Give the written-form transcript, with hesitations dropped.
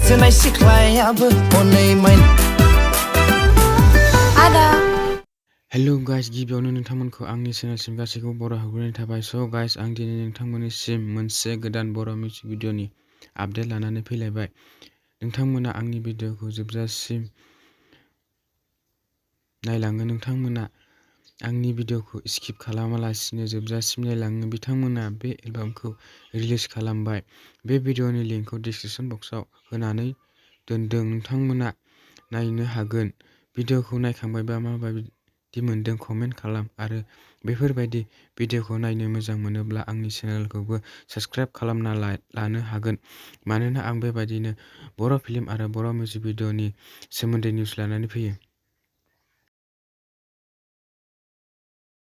गोसोनाय सिख्लायाबो हनै माइन आदा hello guys गिबियावनो नोंथांमोनखौ आंनि चेनेलसिम गासैखौबो बर' हाबग्रोनाय थाबाय। स' गाइस आं दिनै नोंथांमोननिसिम मोनसे गोदान बर' मिउजिक भिडिअ'नि आपडेट लानानै फैलायबाय। नोंथांमोना आंनि भिडिअ'खौ जोबजासिम नायलाङो, नोंथांमोना आंनि भिडिअ'खौ स्किप खालामालासिनो जोबजासिम नायलाङो, बिथांमोना बे एलबामखौ रिलिज खालामबाय। बे भिडिअ'नि लिंकखौ डिसक्रिपशन बक्सआव होनानै दोनदों, नोंथांमोना नायनो हागोन। भिडिअ'खौ नायखांबायबा माबायदि मोनदों कमेन्ट खालाम आरो बेफोरबायदि भिडिअ'खौ नायनो मोजां मोनोब्ला आंनि चेनेलखौबो साबस्क्राइब खालामना लानो हागोन, मानोना आं बेबायदिनो बर' फिल्म आरो बर' मिउजिक भिडिअ'नि सोमोन्दै निउस लानानै फैयो।